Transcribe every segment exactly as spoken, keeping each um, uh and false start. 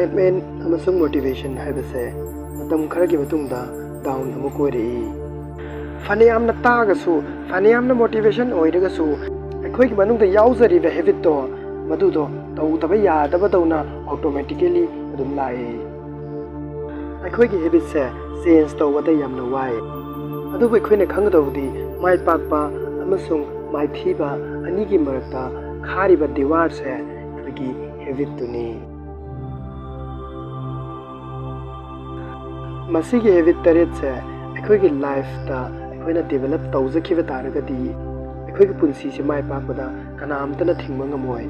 Commitment ꯑꯃꯁꯨꯡ motivation ꯍꯥꯏꯕꯁꯦ ꯃꯇꯝ ꯈꯔꯒꯤ ꯃꯇꯨꯡꯗ down ꯑꯃꯨꯛ ꯑꯣꯏꯔꯛꯏ꯫ ꯐꯅꯌꯥꯝꯅ ꯇꯥꯛꯑꯒꯁꯨ, ꯐꯅꯌꯥꯝꯅ motivation ꯑꯣꯏꯔꯒꯁꯨ, ꯑꯩꯈꯣꯏꯒꯤ ꯃꯅꯨꯡꯗ ꯌꯥꯎꯖꯔꯤꯕ habitꯇꯣ, ꯃꯗꯨꯗꯣ ꯇꯧꯗꯕ ꯌꯥꯗꯕꯗꯧꯅ automatically ꯑꯗꯨꯝ ꯂꯥꯛꯏ꯫ ꯑꯩꯈꯣꯏꯒꯤ habitꯁꯦ change ꯇꯧꯕꯗ ꯌꯥꯝꯅ ꯋꯥꯏ꯫ ꯑꯗꯨꯕꯨ ꯑꯩꯈꯣꯏꯅ ꯈꯪꯒꯗꯧꯕꯗꯤ, ꯃꯥꯏ ꯄꯥꯛꯄ ꯑꯃꯁꯨꯡ ꯃꯥꯏꯊꯤꯕ ꯑꯅꯤꯒꯤ ꯃꯔꯛꯇ ꯈꯥꯔꯤꯕ divorceꯁꯦ ꯑꯩꯈꯣꯏꯒꯤ habitꯇꯨꯅꯤ꯫ ꯃꯁꯤꯒꯤ habit ꯇꯔꯦꯠꯁꯦ ꯑꯩꯈꯣꯏꯒꯤ lifeꯇ ꯑꯩꯈꯣꯏꯅ develop ꯇꯧꯖꯈꯤꯕ ꯇꯥꯔꯒꯗꯤ, ꯑꯩꯈꯣꯏꯒꯤ ꯄꯨꯟꯁꯤꯁꯦ ꯃꯥꯏ ꯄꯥꯛꯄꯗ ꯀꯅꯥꯝꯇꯅ ꯊꯤꯡꯕ ꯉꯝꯃꯣꯏ꯫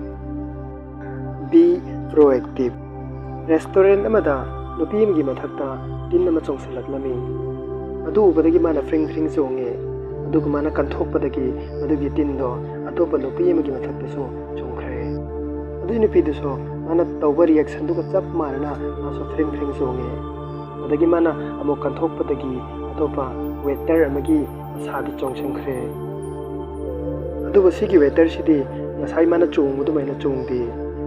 Be proactive. Restaurant ꯑꯃꯗ ꯅꯨꯄꯤ ꯑꯃꯒꯤ ꯃꯊꯛꯇ ꯇꯤꯟ ꯑꯃ ꯆꯣꯡꯁꯤꯜꯂꯛꯂꯝꯃꯤ꯫ ꯑꯗꯨ ꯎꯕꯗꯒꯤ ꯃꯥꯅ ꯐ꯭ꯔꯤꯡ ꯐ꯭ꯔꯤꯡ ꯆꯣꯡꯉꯦ꯫ ꯑꯗꯨꯒ ꯃꯥꯅ ꯀꯟꯊꯣꯛꯄꯗꯒꯤ ꯃꯗꯨꯒꯤ ꯇꯤꯟꯗꯣ ꯑꯇꯣꯞꯄ ꯅꯨꯄꯤ ꯑꯃꯒꯤ ꯃꯊꯛꯇꯁꯨ ꯆꯣꯡꯈ꯭ꯔꯦ꯫ ꯑꯗꯨꯒꯤ ꯅꯨꯄꯤꯗꯨꯁꯨ ꯃꯥꯅ ꯇꯧꯕ reactionꯗꯨꯒ ꯆꯞ ꯃꯥꯟꯅꯅ ꯃꯥꯁꯨ ꯐ꯭ꯔꯤꯡ ꯐ꯭ꯔꯤꯡ ꯆꯣꯡꯉꯦ꯫ ꯑꯗꯒꯤ ꯃꯥꯅ ꯑꯃꯨꯛ ꯀꯟꯊꯣꯛꯄꯗꯒꯤ ꯑꯇꯣꯞꯄ waiter ꯑꯃꯒꯤ ꯃꯁꯥꯗ ꯆꯣꯡꯁꯤꯟꯈ꯭ꯔꯦ꯫ ꯑꯗꯨꯕꯨ ꯁꯤꯒꯤ waiterꯁꯤꯗꯤ ꯉꯁꯥꯏ ꯃꯥꯅ ꯆꯣꯡꯕ ꯑꯗꯨꯃꯥꯏꯅ ꯆꯣꯡꯗꯦ꯫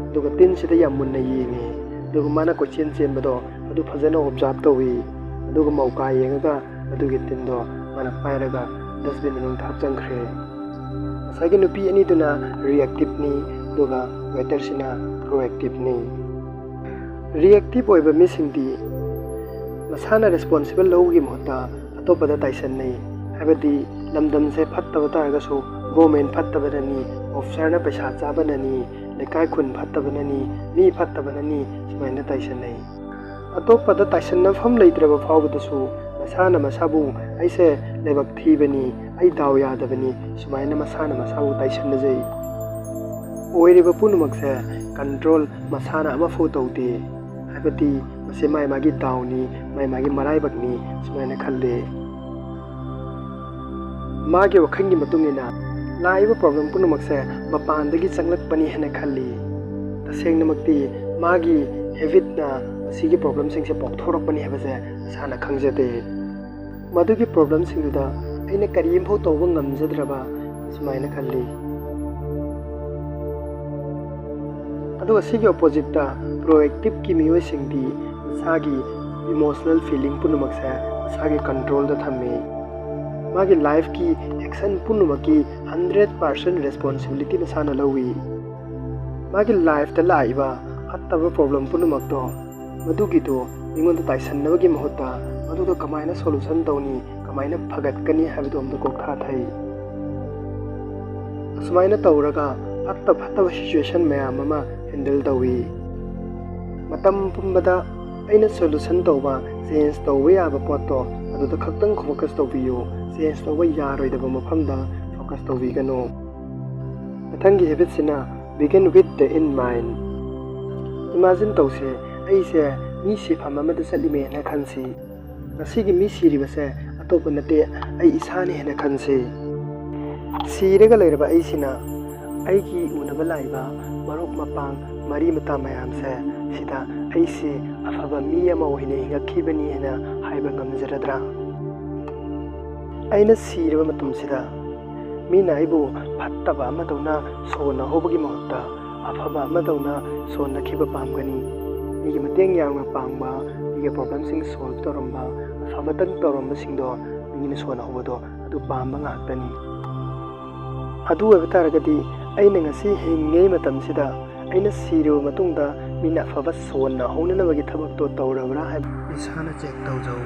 ꯑꯗꯨꯒ ꯇꯤꯟꯁꯤꯗ ꯌꯥꯝ ꯃꯨꯟꯅ ꯌꯦꯡꯉꯤ꯫ ꯑꯗꯨꯒ ꯃꯥꯅ ꯀꯣꯏꯆꯦꯟ ꯆꯦꯟꯕꯗꯣ ꯑꯗꯨ ꯐꯖꯅ observe ꯇꯧꯏ꯫ ꯑꯗꯨꯒ ꯃꯧꯀꯥ ꯌꯦꯡꯉꯒ ꯑꯗꯨꯒꯤ ꯇꯤꯟꯗꯣ ꯃꯥꯅ ꯄꯥꯏꯔꯒ dustbin ꯃꯅꯨꯡꯗ ꯍꯥꯞꯆꯤꯟꯈ꯭ꯔꯦ꯫ ꯉꯁꯥꯏꯒꯤ ꯅꯨꯄꯤ ꯑꯅꯤꯗꯨꯅ reactiveꯅꯤ, ꯑꯗꯨꯒ waiterꯁꯤꯅ proactiveꯅꯤ꯫ Reactive ꯑꯣꯏꯕ ꯃꯤꯁꯤꯡꯗꯤ ꯃꯁꯥꯅ responsible ꯂꯧꯕꯒꯤ ꯃꯍꯨꯠꯇ ꯑꯇꯣꯞꯄꯗ ꯇꯥꯏꯁꯟꯅꯩ꯫ ꯍꯥꯏꯕꯗꯤ ꯂꯝꯗꯝꯁꯦ ꯐꯠꯇꯕ ꯇꯥꯔꯒꯁꯨ government ꯐꯠꯇꯕꯅꯅꯤ, officerꯅ ꯄꯩꯁꯥ ꯆꯥꯕꯅꯅꯤ, ꯂꯩꯀꯥꯏ ꯈꯨꯟ ꯐꯠꯇꯕꯅꯅꯤ, ꯃꯤ ꯐꯠꯇꯕꯅꯅꯤ, ꯁꯨꯃꯥꯏꯅ ꯇꯥꯏꯁꯟꯅꯩ꯫ ꯑꯇꯣꯞꯄꯗ ꯇꯥꯏꯁꯟꯅꯐꯝ ꯂꯩꯇ꯭ꯔꯕ ꯐꯥꯎꯕꯗꯁꯨ ꯃꯁꯥꯅ ꯃꯁꯥꯕꯨ "ꯑꯩꯁꯦ ꯂꯥꯏꯕꯛ ꯊꯤꯕꯅꯤ, ꯑꯩ ꯗꯥꯎ ꯌꯥꯗꯕꯅꯤ", ꯁꯨꯃꯥꯏꯅ ꯃꯁꯥꯅ ꯃꯁꯥꯕꯨ ꯇꯥꯏꯁꯟꯅꯖꯩ꯫ ꯑꯣꯏꯔꯤꯕ ꯄꯨꯝꯅꯃꯛꯁꯦ control ꯃꯁꯥꯅ ꯑꯃꯐꯥꯎ ꯇꯧꯗꯦ꯫ ꯍꯥꯏꯕꯗꯤ ꯃꯁꯤ ꯃꯥꯏ ꯃꯥꯒꯤ ꯗꯥꯎꯅꯤ, ꯃꯥꯏ ꯃꯥꯒꯤ ꯃꯔꯥꯏꯕꯛꯅꯤ ꯁꯨꯃꯥꯏꯅ ꯈꯜꯂꯤ꯫ ꯃꯥꯒꯤ ꯋꯥꯈꯜꯒꯤ ꯃꯇꯨꯡ ꯏꯟꯅ ꯂꯥꯛꯏꯕ problem ꯄꯨꯝꯅꯃꯛꯁꯦ ꯃꯄꯥꯟꯗꯒꯤ ꯆꯪꯂꯛꯄꯅꯤ ꯍꯥꯏꯅ ꯈꯜꯂꯤ꯫ ꯇꯁꯦꯡꯅꯃꯛꯇꯤ ꯃꯥꯒꯤ habitꯅ ꯃꯁꯤꯒꯤ problemꯁꯤꯡꯁꯦ ꯄꯣꯛꯊꯣꯔꯛꯄꯅꯤ ꯍꯥꯏꯕꯁꯦ ꯃꯁꯥꯅ ꯈꯪꯖꯗꯦ꯫ ꯃꯗꯨꯒꯤ problemꯁꯤꯡꯗꯨꯗ ꯑꯩꯅ ꯀꯔꯤꯝꯐꯥꯎ ꯇꯧꯕ ꯉꯝꯖꯗ꯭ꯔꯕ ꯁꯨꯃꯥꯏꯅ ꯈꯜꯂꯤ꯫ ꯑꯗꯨꯒ ꯁꯤꯒꯤ ꯑꯣꯄꯣꯖꯤꯠꯇ ꯄ꯭ꯔꯣꯑꯦꯛꯇꯤꯞꯀꯤ ꯃꯤꯑꯣꯏꯁꯤꯡꯗꯤ ꯃꯁꯥꯒꯤ ꯏꯃꯣꯁꯅꯦꯜ ꯐꯤꯂꯤꯡ ꯄꯨꯝꯅꯃꯛꯁꯦ ꯃꯁꯥꯒꯤ ꯀꯟꯇ꯭ꯔꯣꯜꯗ ꯊꯝꯃꯤ꯫ ꯃꯥꯒꯤ ꯂꯥꯏꯐꯀꯤ ꯑꯦꯛꯁꯟ ꯄꯨꯝꯅꯃꯛꯀꯤ ꯍꯟꯗ꯭ꯔꯦꯠ ꯄꯥꯔꯁꯦꯟ ꯔꯦꯁꯄꯣꯟꯁꯤꯕꯤꯂꯤꯇꯤ ꯃꯁꯥꯅ ꯂꯧꯏ꯫ ꯃꯥꯒꯤ ꯂꯥꯏꯐꯇ ꯂꯥꯛꯏꯕ ꯐꯠꯇꯕ ꯄ꯭ꯔꯣꯕ꯭ꯂꯦꯝ ꯄꯨꯝꯅꯃꯛꯇꯣ ꯃꯗꯨꯒꯤꯗꯣ ꯃꯤꯉꯣꯟꯗ ꯇꯥꯏꯁꯟꯅꯕꯒꯤ ꯃꯍꯨꯠꯇ ꯃꯗꯨꯗꯣ ꯀꯃꯥꯏꯅ ꯁꯣꯂꯨꯁꯟ ꯇꯧꯅꯤ, ꯀꯃꯥꯏꯅ ꯐꯒꯠꯀꯅꯤ ꯍꯥꯏꯕꯗꯣ ꯑꯝꯇ ꯀꯣꯛ ꯊꯥꯊꯩ꯫ ꯑꯁꯨꯃꯥꯏꯅ ꯇꯧꯔꯒ ꯐꯠꯇ ꯐꯠꯇꯕ ꯁꯤꯆꯨꯋꯦꯁꯟ ꯃꯌꯥꯝ ꯑꯃ ꯍꯦꯟꯗꯜ ꯇꯧꯏ꯫ ꯃꯇꯝ ꯄꯨꯝꯕꯗ ꯑꯩꯅ ꯁꯣꯂꯨꯁꯟ ꯇꯧꯕ, ꯆꯦꯟꯖ ꯇꯧꯕ ꯌꯥꯕ ꯄꯣꯠꯇꯣ ꯑꯗꯨꯗ ꯈꯛꯇꯪ ꯐꯣꯀꯁ ꯇꯧꯕꯤꯌꯨ꯫ ꯆꯦꯟꯖ ꯇꯧꯕ ꯌꯥꯔꯣꯏꯗꯕ ꯃꯐꯝꯗ ꯐꯣꯀꯁ ꯇꯧꯕꯤꯒꯅꯨ꯫ ꯃꯊꯪꯒꯤ ꯍꯦꯕꯤꯠꯁꯤꯅ begin with the end in mind꯫ Imagine ꯇꯧꯁꯦ, ꯑꯩꯁꯦ ꯃꯤ ꯁꯤꯐꯝ ꯑꯃꯗ ꯆꯠꯂꯤꯃꯦꯅ ꯈꯟꯁꯤ꯫ ꯉꯁꯤꯒꯤ ꯃꯤ ꯁꯤꯔꯤꯕꯁꯦ ꯑꯇꯣꯞꯄ ꯅꯠꯇꯦ, ꯑꯩ ꯏꯁꯥꯅꯤ ꯍꯥꯏꯅ ꯈꯟꯁꯤ꯫ ꯁꯤꯔꯒ ꯂꯩꯔꯕ ꯑꯩꯁꯤꯅ ꯑꯩꯒꯤ ꯎꯅꯕ ꯂꯥꯛꯏꯕ ꯃꯔꯨꯞ ꯃꯄꯥꯡ ꯃꯔꯤ ꯃꯇꯥ ꯃꯌꯥꯝꯁꯦ ꯁꯤꯗ ꯑꯩꯁꯦ ꯑꯐꯕ ꯃꯤ ꯑꯃ ꯑꯣꯏꯅ ꯍꯤꯡꯉꯛꯈꯤꯕꯅꯤ ꯍꯥꯏꯅ ꯍꯥꯏꯕ ꯉꯝꯖꯔꯗ꯭ꯔꯥ? ꯑꯩꯅ ꯁꯤꯔꯕ ꯃꯇꯝꯁꯤꯗ ꯃꯤꯅ ꯑꯩꯕꯨ ꯐꯠꯇꯕ ꯑꯃꯗꯧꯅ ꯁꯣꯟꯅꯍꯧꯕꯒꯤ ꯃꯍꯨꯠꯇ ꯑꯐꯕ ꯑꯃꯗꯧꯅ ꯁꯣꯟꯅꯈꯤꯕ ꯄꯥꯝꯒꯅꯤ꯫ ꯃꯤꯒꯤ ꯃꯇꯦꯡ ꯌꯥꯝꯅ ꯄꯥꯡꯕ, ꯃꯤꯒꯤ ꯄ꯭ꯔꯣꯕ꯭ꯂꯦꯝꯁꯤꯡ ꯁꯣꯜꯕ ꯇꯧꯔꯝꯕ, ꯑꯐꯕꯇꯪ ꯇꯧꯔꯝꯕꯁꯤꯡꯗꯣ ꯃꯤꯅ ꯁꯣꯟꯅꯍꯧꯕꯗꯣ ꯑꯗꯨ ꯄꯥꯝꯕ ꯉꯥꯛꯇꯅꯤ꯫ ꯑꯗꯨ ꯑꯣꯏꯕ ꯇꯥꯔꯒꯗꯤ ꯑꯩꯅ ꯉꯁꯤ ꯍꯤꯡꯉꯤꯉꯩ ꯃꯇꯝꯁꯤꯗ ꯑꯩꯅ ꯁꯤꯔꯕ ꯃꯇꯨꯡꯗ ꯃꯤꯅ ꯑꯐꯕ ꯁꯣꯟꯅꯍꯧꯅꯅꯕꯒꯤ ꯊꯕꯛꯇꯣ ꯇꯧꯔꯕ꯭ꯔꯥ ꯍꯥꯏꯕ ꯏꯁꯥꯅ ꯆꯦꯛ ꯇꯧꯖꯧ꯫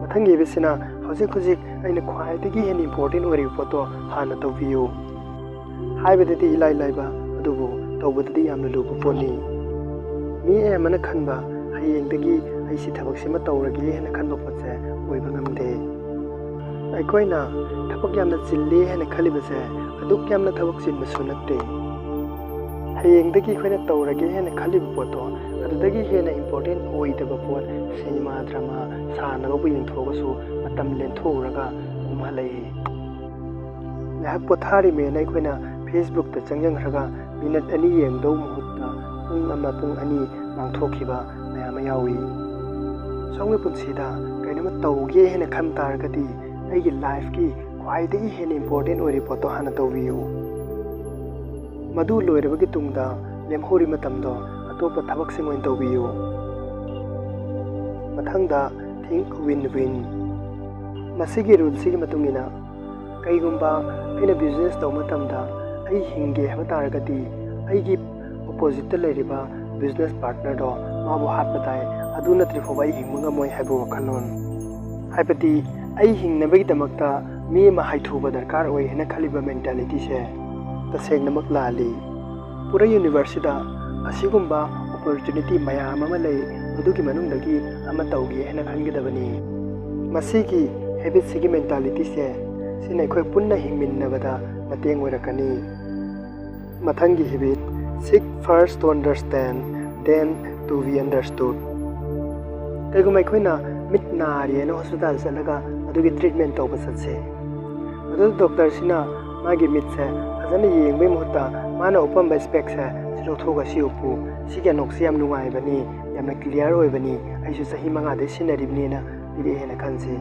ꯃꯊꯪꯒꯤ ꯍꯦꯕꯤꯠꯁꯤꯅ ꯍꯧꯖꯤꯛ ꯍꯧꯖꯤꯛ ꯑꯩꯅ ꯈ꯭ꯋꯥꯏꯗꯒꯤ ꯍꯦꯟꯅ ꯏꯝꯄꯣꯔꯇꯦꯟ ꯑꯣꯏꯔꯤꯕ ꯄꯣꯠꯇꯣ ꯍꯥꯟꯅ ꯇꯧꯕꯤꯌꯨ꯫ ꯍꯥꯏꯕꯗꯗꯤ ꯏꯂꯥꯏ ꯂꯥꯏꯕ, ꯑꯗꯨꯕꯨ ꯇꯧꯕꯗꯗꯤ ꯌꯥꯝꯅ ꯂꯨꯕ ꯄꯣꯠꯅꯤ꯫ ꯃꯤ ꯑꯌꯥꯝꯕꯅ ꯈꯟꯕ ꯍꯌꯦꯡꯗꯒꯤ ꯑꯩ ꯁꯤ ꯊꯕꯛꯁꯤꯃ ꯇꯧꯔꯒꯦ ꯍꯥꯏꯅ ꯈꯟꯕ ꯄꯣꯠꯁꯦ ꯑꯣꯏꯕ ꯉꯝꯗꯦ꯫ ꯑꯩꯈꯣꯏꯅ ꯊꯕꯛ ꯌꯥꯝꯅ ꯆꯤꯜꯂꯤ ꯍꯥꯏꯅ ꯈꯜꯂꯤꯕꯁꯦ ꯑꯗꯨꯛ ꯌꯥꯝꯅ ꯊꯕꯛ ꯆꯤꯟꯕꯁꯨ ꯅꯠꯇꯦ꯫ ꯍꯌꯦꯡꯗꯒꯤ ꯑꯩꯈꯣꯏꯅ ꯇꯧꯔꯒꯦ ꯍꯥꯏꯅ ꯈꯜꯂꯤꯕ ꯄꯣꯠꯇꯣ ꯑꯗꯨꯗꯒꯤ ꯍꯦꯟꯅ ꯏꯝꯄꯣꯔꯇꯦꯟ ꯑꯣꯏꯗꯕ ꯄꯣꯠ, ꯁꯤꯅꯦꯃꯥ, ꯗ꯭ꯔꯃꯥ, ꯁꯥꯟꯅꯕꯕꯨ ꯌꯦꯡꯊꯣꯛꯑꯒꯁꯨ ꯃꯇꯝ ꯂꯦꯟꯊꯣꯛꯎꯔꯒ ꯑꯗꯨꯝ ꯍꯜꯂꯛꯏ꯫ ꯉꯥꯏꯍꯥꯛ ꯄꯣꯊꯥꯔꯤꯃꯦꯅ ꯑꯩꯈꯣꯏꯅ ꯐꯦꯁꯕꯨꯛꯇ ꯆꯪꯁꯤꯟꯈ꯭ꯔꯒ ꯃꯤꯅꯠ ꯑꯅꯤ ꯌꯦꯡꯗꯧ ꯃꯍꯨꯠꯇ ꯄꯨꯡ ꯑꯃ, ꯄꯨꯡ ꯑꯅꯤ ꯃꯥꯡꯊꯣꯛꯈꯤꯕ ꯃꯌꯥꯝ ꯑꯃ ꯌꯥꯎꯏ꯫ ꯁꯣꯝꯒꯤ ꯄꯨꯟꯁꯤꯗ ꯀꯩꯅꯣꯝꯃ ꯇꯧꯒꯦ ꯍꯥꯏꯅ ꯈꯟ ꯇꯥꯔꯒꯗꯤ ꯑꯩꯒꯤ ꯂꯥꯏꯐꯀꯤ ꯈ꯭ꯋꯥꯏꯗꯒꯤ ꯍꯦꯟꯅ ꯏꯝꯄꯣꯔꯇꯦꯟ ꯑꯣꯏꯔꯤꯕ ꯄꯣꯠꯇꯣ ꯍꯥꯟꯅ ꯇꯧꯕꯤꯌꯨ꯫ ꯃꯗꯨ ꯂꯣꯏꯔꯕꯒꯤ ꯇꯨꯡꯗ ꯂꯦꯝꯍꯧꯔꯤ ꯃꯇꯝꯗꯣ ꯑꯇꯣꯞꯄ ꯊꯕꯛꯁꯤꯡ ꯑꯣꯏꯅ ꯇꯧꯕꯤꯌꯨ꯫ ꯃꯊꯪꯗ, think win-win꯫ ꯃꯁꯤꯒꯤ ꯔꯨꯜꯁꯤꯒꯤ ꯃꯇꯨꯡ ꯏꯟꯅ, ꯀꯩꯒꯨꯝꯕ ꯑꯩꯅ ꯕꯤꯖꯤꯅꯦꯁ ꯇꯧꯕ ꯃꯇꯝꯗ ꯑꯩ ꯍꯤꯡꯒꯦ ꯍꯥꯏꯕ ꯇꯥꯔꯒꯗꯤ, ꯑꯩꯒꯤ ꯑꯣꯄꯣꯖꯤꯠꯇ ꯂꯩꯔꯤꯕ ꯕꯤꯖꯤꯅꯦꯁ ꯄꯥꯔꯠꯅꯔꯗꯣ ꯃꯥꯕꯨ ꯍꯥꯠꯄ ꯇꯥꯏ, ꯑꯗꯨ ꯅꯠꯇ꯭ꯔꯤ ꯐꯥꯎꯕ ꯑꯩ ꯍꯤꯡꯕ ꯉꯝꯃꯣꯏ ꯍꯥꯏꯕ ꯋꯥꯈꯜꯂꯣꯟ꯫ ꯍꯥꯏꯕꯗꯤ, ꯑꯩ ꯍꯤꯡꯅꯕꯒꯤꯗꯃꯛꯇ ꯃꯤ ꯑꯃ ꯍꯥꯏꯊꯨꯕ ꯗꯔꯀꯥꯔ ꯑꯣꯏ ꯍꯥꯏꯅ ꯈꯜꯂꯤꯕ ꯃꯦꯟꯇꯥꯂꯤꯇꯤꯁꯦ ꯇꯁꯦꯡꯅꯃꯛ ꯂꯥꯜꯂꯤ꯫ ꯄꯨꯔꯥ ꯌꯨꯅꯤꯚꯔꯁꯁꯤꯗ ꯑꯁꯤꯒꯨꯝꯕ ꯑꯣꯄꯣꯔꯆꯨꯅꯤꯇꯤ ꯃꯌꯥꯝ ꯑꯃ ꯂꯩ, ꯃꯗꯨꯒꯤ ꯃꯅꯨꯡꯗꯒꯤ ꯑꯃ ꯇꯧꯒꯦ ꯍꯥꯏꯅ ꯈꯟꯒꯗꯕꯅꯤ꯫ ꯃꯁꯤꯒꯤ ꯍꯦꯕꯤꯠꯁꯤꯒꯤ ꯃꯦꯟꯇꯥꯂꯤꯇꯤꯁꯦ, ꯁꯤꯅ ꯑꯩꯈꯣꯏ ꯄꯨꯟꯅ ꯍꯤꯡꯃꯤꯟꯅꯕꯗ ꯃꯇꯦꯡ ꯑꯣꯏꯔꯛꯀꯅꯤ꯫ ꯃꯊꯪꯒꯤ habit, seek first to understand, then to be understood꯫ ꯀꯩꯒꯨꯝꯕ ꯑꯩꯈꯣꯏꯅ ꯃꯤꯠ ꯅꯥꯔꯦꯅ ꯍꯣꯁꯄꯤꯇꯥꯜ ꯆꯠꯂꯒ ꯃꯗꯨꯒꯤ ꯇ꯭ꯔꯤꯠꯃꯦꯟ ꯇꯧꯕ ꯆꯠꯁꯦ꯫ ꯃꯗꯨꯗ ꯗꯣꯛꯇꯔꯁꯤꯅ ꯃꯥꯒꯤ ꯃꯤꯠꯁꯦ ꯐꯖꯅ ꯌꯦꯡꯕꯒꯤ ꯃꯍꯨꯠꯇ ꯃꯥꯅ ꯎꯞꯄꯝꯕ ꯏꯁꯄꯦꯛꯁꯦ ꯁꯤ ꯂꯧꯊꯣꯛꯑꯒ ꯁꯤ ꯎꯞꯄꯨ, ꯁꯤꯒꯤ ꯑꯅꯣꯛꯁꯤ ꯌꯥꯝ ꯅꯨꯡꯉꯥꯏꯕꯅꯤ, ꯌꯥꯝꯅ ꯀ꯭ꯂꯤꯌꯥꯔ ꯑꯣꯏꯕꯅꯤ, ꯑꯩꯁꯨ ꯆꯍꯤ ꯃꯉꯥꯗꯩ ꯁꯤꯖꯤꯟꯅꯔꯤꯕꯅꯦꯅ ꯄꯤꯔꯛꯑꯦꯅ ꯈꯟꯁꯤ꯫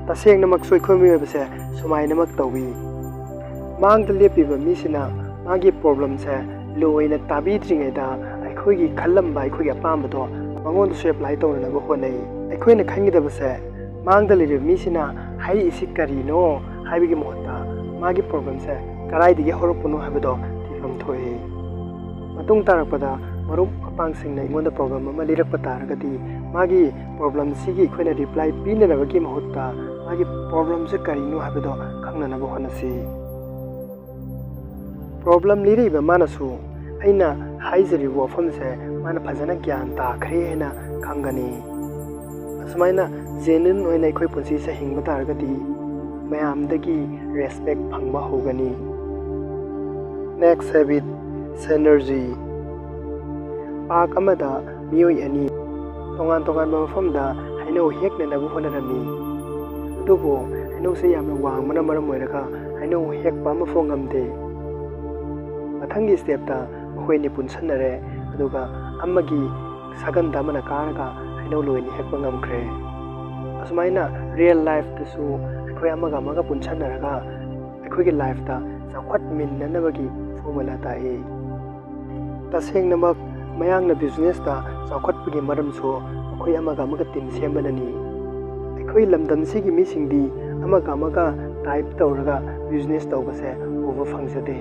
ꯇꯁꯦꯡꯅꯃꯛꯁꯨ ꯑꯩꯈꯣꯏ ꯃꯤꯑꯣꯏꯕꯁꯦ ꯁꯨꯃꯥꯏꯅꯃꯛ ꯇꯧꯏ꯫ ꯃꯥꯡꯗ ꯂꯦꯞꯄꯤꯕ ꯃꯤꯁꯤꯅ ꯃꯥꯒꯤ ꯄ꯭ꯔꯣꯕ꯭ꯂꯦꯝꯁꯦ ꯂꯣꯏꯅ ꯇꯥꯕꯤꯗ꯭ꯔꯤꯉꯩꯗ ꯑꯩꯈꯣꯏꯒꯤ ꯈꯜꯂꯝꯕ, ꯑꯩꯈꯣꯏꯒꯤ ꯑꯄꯥꯝꯕꯗꯣ ꯃꯉꯣꯟꯗꯁꯨ ꯑꯦꯄ꯭ꯂꯥꯏ ꯇꯧꯅꯅꯕ ꯍꯣꯠꯅꯩ꯫ ꯑꯩꯈꯣꯏꯅ ꯈꯟꯒꯗꯕꯁꯦ, ꯃꯥꯡꯗ ꯂꯩꯔꯤꯕ ꯃꯤꯁꯤꯅ ꯍꯥꯏꯔꯛꯏꯁꯤ ꯀꯔꯤꯅꯣ ꯍꯥꯏꯕꯒꯤ ꯃꯍꯨꯠꯇ ꯃꯥꯒꯤ ꯄ꯭ꯔꯣꯕ꯭ꯂꯦꯝꯁꯦ ꯀꯗꯥꯏꯗꯒꯤ ꯍꯧꯔꯛꯄꯅꯣ ꯍꯥꯏꯕꯗꯣ ꯊꯤꯐꯝ ꯊꯣꯛꯏ꯫ ꯃꯇꯨꯡ ꯇꯥꯔꯛꯄꯗ ꯃꯔꯨꯞ ꯃꯄꯥꯡꯁꯤꯡꯅ ꯑꯩꯉꯣꯟꯗ ꯄ꯭ꯔꯣꯕ꯭ꯂꯦꯝ ꯑꯃ ꯂꯤꯔꯛꯄ ꯇꯥꯔꯒꯗꯤ, ꯃꯥꯒꯤ ꯄ꯭ꯔꯣꯕ꯭ꯂꯦꯝꯁꯤꯒꯤ ꯑꯩꯈꯣꯏꯅ ꯔꯤꯄ꯭ꯂꯥꯏ ꯄꯤꯅꯅꯕꯒꯤ ꯃꯍꯨꯠꯇ ꯃꯥꯒꯤ ꯄ꯭ꯔꯣꯕ꯭ꯂꯦꯝꯁꯦ ꯀꯔꯤꯅꯣ ꯍꯥꯏꯕꯗꯣ ꯈꯪꯅꯅꯕ ꯍꯣꯠꯅꯁꯤ꯫ ꯄ꯭ꯔꯣꯕ꯭ꯂꯦꯝ ꯂꯤꯔꯛꯏꯕ ꯃꯥꯅꯁꯨ ꯑꯩꯅ ꯍꯥꯏꯖꯔꯤꯕ ꯋꯥꯐꯝꯁꯦ ꯃꯥꯅ ꯐꯖꯅ ꯒ꯭ꯌꯥꯟ ꯇꯥꯈ꯭ꯔꯦ ꯍꯥꯏꯅ ꯈꯪꯒꯅꯤ꯫ ꯑꯁꯨꯃꯥꯏꯅ ꯖꯦꯅ꯭ꯌꯨꯟ ꯑꯣꯏꯅ ꯑꯩꯈꯣꯏ ꯄꯨꯟꯁꯤꯁꯦ ꯍꯤꯡꯕ ꯇꯥꯔꯒꯗꯤ ꯃꯌꯥꯝꯗꯒꯤ ꯔꯦꯁꯄꯦꯛ ꯐꯪꯕ ꯍꯧꯒꯅꯤ꯫ Next habit, synergy꯫ ꯄꯥꯔꯛ ꯑꯃꯗ ꯃꯤꯑꯣꯏ ꯑꯅꯤ ꯇꯣꯉꯥꯟ ꯇꯣꯉꯥꯟꯕ ꯃꯐꯝꯗ ꯍꯩꯅꯧ ꯍꯦꯛꯅꯅꯕ ꯍꯣꯠꯅꯔꯝꯃꯤ꯫ ꯑꯗꯨꯕꯨ ꯍꯩꯅꯧꯁꯦ ꯌꯥꯝꯅ ꯋꯥꯡꯕꯅ ꯃꯔꯝ ꯑꯣꯏꯔꯒ ꯍꯩꯅꯧ ꯍꯦꯛꯄ ꯑꯃꯐꯥꯎ ꯉꯝꯗꯦ꯫ ꯃꯊꯪꯒꯤ ꯁ꯭ꯇꯦꯞꯇ ꯃꯈꯣꯏ ꯑꯅꯤ ꯄꯨꯟꯁꯟꯅꯔꯦ, ꯑꯗꯨꯒ ꯑꯃꯒꯤ ꯁꯥꯒꯟꯗ ꯑꯃꯅ ꯀꯥꯔꯒ ꯍꯩꯅꯧ ꯂꯣꯏꯅ ꯍꯦꯛꯄ ꯉꯝꯈ꯭ꯔꯦ꯫ ꯑꯁꯨꯃꯥꯏꯅ ꯔꯤꯌꯦꯜ ꯂꯥꯏꯐꯇꯁꯨ ꯑꯩꯈꯣꯏ ꯑꯃꯒ ꯑꯃꯒ ꯄꯨꯟꯁꯟꯅꯔꯒ ꯑꯩꯈꯣꯏꯒꯤ ꯂꯥꯏꯐꯇ ꯆꯥꯎꯈꯠꯃꯤꯟꯅꯅꯕꯒꯤ ꯐꯣꯔꯃꯨꯂꯥ ꯇꯥꯛꯏ꯫ ꯇꯁꯦꯡꯅꯃꯛ ꯃꯌꯥꯡꯅ ꯕꯤꯖꯤꯅꯦꯁꯇ ꯆꯥꯎꯈꯠꯄꯒꯤ ꯃꯔꯝꯁꯨ ꯑꯩꯈꯣꯏ ꯑꯃꯒ ꯑꯃꯒ ꯇꯤꯝ ꯁꯦꯝꯕꯅꯅꯤ꯫ ꯑꯩꯈꯣꯏ ꯂꯝꯗꯝꯁꯤꯒꯤ ꯃꯤꯁꯤꯡꯗꯤ ꯑꯃꯒ ꯑꯃꯒ ꯇꯥꯏꯞ ꯇꯧꯔꯒ ꯕꯤꯖꯤꯅꯦꯁ ꯇꯧꯕꯁꯦ ꯎꯕ ꯐꯪꯖꯗꯦ꯫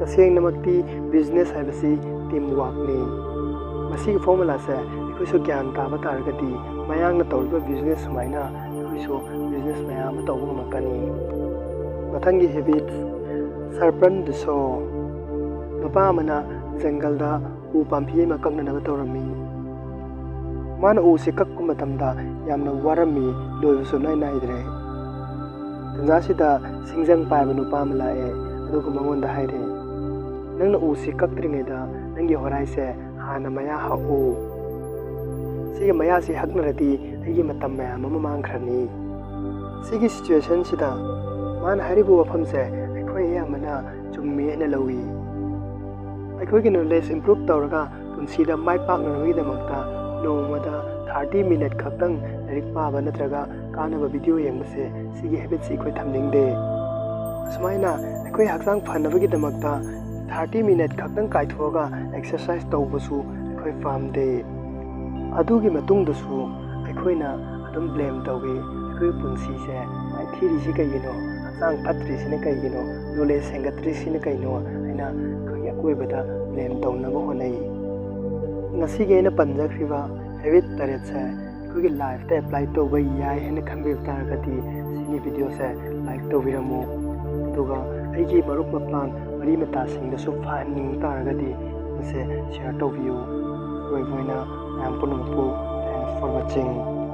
ꯇꯁꯦꯡꯅꯃꯛꯇꯤ ꯕꯤꯖꯤꯅꯦꯁ ꯍꯥꯏꯕꯁꯤ ꯇꯤꯝ ꯋꯥꯛꯅꯤ꯫ ꯃꯁꯤꯒꯤ ꯐꯣꯔꯃꯨꯂꯥꯁꯦ ꯑꯩꯈꯣꯏꯁꯨ ꯒ꯭ꯌꯥꯟ ꯇꯥꯕ ꯇꯥꯔꯒꯗꯤ ꯃꯌꯥꯡꯅ ꯇꯧꯔꯤꯕ ꯕꯤꯖꯤꯅꯦꯁ ꯁꯨꯃꯥꯏꯅ ꯑꯩꯈꯣꯏꯁꯨ ꯕꯤꯖꯤꯅꯦꯁ ꯃꯌꯥꯝ ꯑꯃ ꯇꯧꯕ ꯉꯝꯂꯛꯀꯅꯤ꯫ ꯃꯊꯪꯒꯤ ꯍꯦꯕꯤꯠ, sharpen the saw꯫ ꯅꯨꯄꯥ ꯑꯃꯅ ꯖꯪꯒꯜꯗ ꯎ ꯄꯥꯝꯕꯤ ꯑꯃ ꯀꯛꯅꯅꯕ ꯇꯧꯔꯝꯃꯤ꯫ ꯃꯥꯅ ꯎꯁꯤ ꯀꯛꯄ ꯃꯇꯝꯗ ꯌꯥꯝꯅ ꯋꯥꯔꯝꯃꯤ, ꯂꯣꯏꯕꯁꯨ ꯅꯥꯏ ꯅꯥꯏꯗ꯭ꯔꯦ꯫ ꯇꯟꯖꯥꯁꯤꯗ ꯁꯤꯡꯖꯪ ꯄꯥꯏꯕ ꯅꯨꯄꯥ ꯑꯃ ꯂꯥꯛꯑꯦ, ꯑꯗꯨꯒ ꯃꯉꯣꯟꯗ ꯍꯥꯏꯔꯦ, "ꯅꯪꯅ ꯎꯁꯤ ꯀꯛꯇ꯭ꯔꯤꯉꯩꯗ ꯅꯪꯒꯤ ꯍꯣꯔꯥꯏꯁꯦ ꯍꯥꯟꯅ ꯃꯌꯥ ꯍꯛꯎ꯫ ꯁꯤꯒꯤ ꯃꯌꯥꯁꯤ ꯍꯛꯅꯔꯗꯤ ꯑꯩꯒꯤ ꯃꯇꯝ ꯃꯌꯥꯝ ꯑꯃ ꯃꯥꯡꯈ꯭ꯔꯅꯤ꯫" ꯁꯤꯒꯤ ꯁꯤꯆꯨꯋꯦꯁꯟꯁꯤꯗ ꯃꯥꯅ ꯍꯥꯏꯔꯤꯕ ꯋꯥꯐꯝꯁꯦ ꯑꯩꯈꯣꯏ ꯑꯌꯥꯝꯕꯅ ꯆꯨꯝꯃꯤ ꯍꯥꯏꯅ ꯂꯧꯏ꯫ ꯑꯩꯈꯣꯏꯒꯤ ꯅꯣꯂꯦꯖ ꯏꯝꯄ꯭ꯔꯨꯞ ꯇꯧꯔꯒ ꯄꯨꯟꯁꯤꯗ ꯃꯥꯏ ꯄꯥꯛꯅꯕꯒꯤꯗꯃꯛꯇ ꯅꯣꯡꯃꯗ ꯊꯥꯔꯇꯤ ꯃꯤꯅꯠ ꯈꯛꯇꯪ ꯂꯥꯏꯔꯤꯛ ꯄꯥꯕ ꯅꯠꯇ꯭ꯔꯒ ꯀꯥꯟꯅꯕ ꯚꯤꯗꯤꯑꯣ ꯌꯦꯡꯕꯁꯦ, ꯁꯤꯒꯤ ꯍꯦꯕꯤꯠꯁꯤ ꯑꯩꯈꯣꯏ ꯊꯝꯅꯤꯡꯗꯦ꯫ ꯑꯁꯨꯃꯥꯏꯅ ꯑꯩꯈꯣꯏ ꯍꯛꯆꯥꯡ ꯐꯅꯕꯒꯤꯗꯃꯛꯇ ꯊꯥꯔꯇꯤ ꯃꯤꯅꯠ ꯈꯛꯇꯪ ꯀꯥꯏꯊꯣꯛꯑꯒ ꯑꯦꯛꯁꯔꯁꯥꯏꯁ ꯇꯧꯕꯁꯨ ꯑꯩꯈꯣꯏ ꯄꯥꯝꯗꯦ꯫ ꯑꯗꯨꯒꯤ ꯃꯇꯨꯡꯗꯁꯨ ꯑꯩꯈꯣꯏꯅ ꯑꯗꯨꯝ ꯕ꯭ꯂꯦꯝ ꯇꯧꯏ꯫ ꯑꯩꯈꯣꯏꯒꯤ ꯄꯨꯟꯁꯤꯁꯦ ꯃꯥꯏꯊꯤꯔꯤꯁꯤ ꯀꯩꯒꯤꯅꯣ? ꯍꯛꯆꯥꯡ ꯐꯠꯇ꯭ꯔꯤꯁꯤꯅ ꯀꯩꯒꯤꯅꯣ? ꯅꯣꯂꯦꯖ ꯍꯦꯟꯒꯠꯇ꯭ꯔꯤꯁꯤꯅ ꯀꯩꯅꯣ ꯍꯥꯏꯅ ꯑꯩꯈꯣꯏꯒꯤ ꯑꯀꯣꯏꯕꯗ ꯕ꯭ꯂꯦꯝ ꯇꯧꯅꯕ ꯍꯣꯠꯅꯩ꯫ ꯉꯁꯤꯒꯤ ꯑꯩꯅ ꯄꯟꯖꯈ꯭ꯔꯤꯕ ꯍꯦꯕꯤꯠ ꯇꯔꯦꯠꯁꯦ ꯑꯩꯈꯣꯏꯒꯤ ꯂꯥꯏꯐꯇ ꯑꯦꯄ꯭ꯂꯥꯏ ꯇꯧꯕ ꯌꯥꯏ ꯍꯥꯏꯅ ꯈꯟꯕꯤꯕ ꯇꯥꯔꯒꯗꯤ ꯁꯤꯒꯤ ꯚꯤꯗꯤꯑꯣꯁꯦ ꯂꯥꯏꯛ ꯇꯧꯕꯤꯔꯝꯃꯨ꯫ ꯑꯗꯨꯒ ꯑꯩꯒꯤ ꯃꯔꯨꯞ ꯃꯄꯥꯡ ꯃꯔꯤ ꯃꯇꯥꯁꯤꯡꯗꯁꯨ ꯐꯍꯟꯅꯤꯡꯕ ꯇꯥꯔꯒꯗꯤ ꯃꯁꯦ ꯁꯤꯌꯔ ꯇꯧꯕꯤꯌꯨ꯫ ꯑꯔꯣꯏꯕ ꯑꯣꯏꯅ ꯃꯌꯥꯝ ꯄꯨꯝꯅꯃꯛꯄꯨ thanks for watching꯫